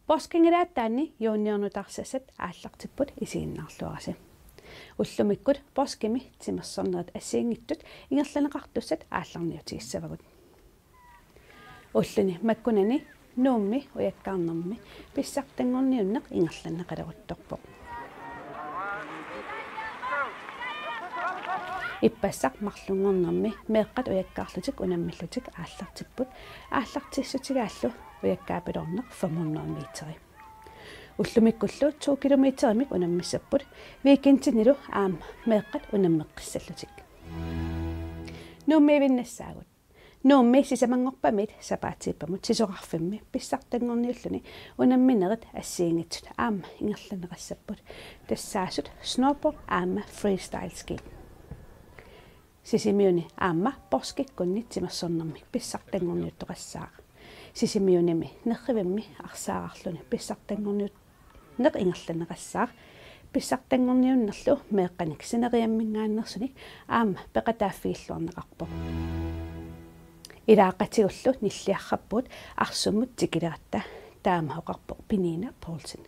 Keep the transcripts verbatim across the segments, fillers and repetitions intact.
Porskinngilaattaanni juuniornut nutaarsiassat aallartipput, isiginnaarluarisi. Ullumikkut porskimi timersornerit assigiinngitsut ingerlanneqartussat aallarniutigissavagut. Ulluni makkunani Nuummi ujakkaarnermi pissartanngorniunneq ingerlanneqaleruttorpoq. Ippassaq marlunngornermi meeqqat ujakkaarlutik unammillutik aallartipput, aallartiissutigaallu ujakkaapiloorneq fem hundrede meteri. Ullumikkullu to kilometerimik unammissapput, weekendinilu aamma meeqqat unammeqqissallutik. Nuummiivinnassaagut. Nuummi sisamanngorpamiit sapaatiippamut sisorarfimmi pissartanngorniulluni unamminerit assigiinngitsut aamma ingerlanneqassapput, tassaasut snowboard aamma freestyle ski. Sisimiuni aamma porskikkunni timersornermik pissartanngorniuttoqassaaq. Sisimiunimi nerrivimmi arsaararluni pissartanngorniut- neq ingerlanneqassaaq. Pissartanngorniunnerlu meeqqanik sineriamminngaanneersunik aamma peqataaffigilluarneqarpoq. Ilaaqatigullu nilliarrappugut arsummut tikileratta, taama oqarpoq Penina Poulsen.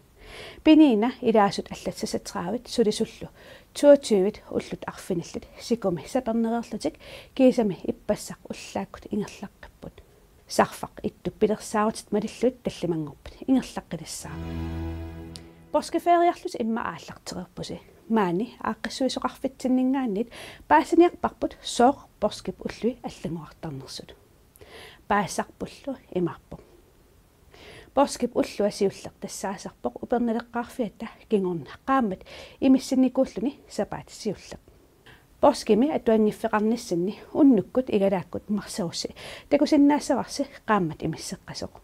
Penina ilaasut allat seksogtredive sulisullu toogtyve ullut arfinillit sikumi sapernereerlutik kiisami ippassaq ullaakkut ingerlaqqipput. Sarfaq ittup pilersaarutit malillugit tallimanngorput ingerlaqqilissaaq. Porskiferiarlusi immaqa aallartereerpusi. Maani aaqqissuisoqarfitsinninngaanniit paasiniarparput sooq porskip ullui allanngorartarnersut. Paasisarpullu imaappoq: Porskip ullua siulleq tassaasarpoq Upernaleqqaarfiata kingorna qaammat imissinnikuulluni sapaatip siulleq. Porskimi atuanngiffeqarnissinni unnukkut igalaakkut marserussi takusinnaassavarsi qaammat imisseqqasoq.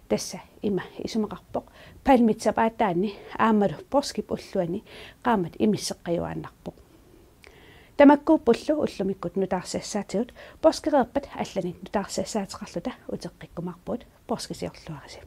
Tassa ima isumaqarpoq palmit sapaataanni aammalu porskip ulluani qaammat imisseqqajuaannarpoq. Tamakkuuppullu ullumikkut nutaarsiassaatigut porskereerpat allanik nutaarsiassaateqarluta uteqqikkumaarpugut, porskisiorluarisi.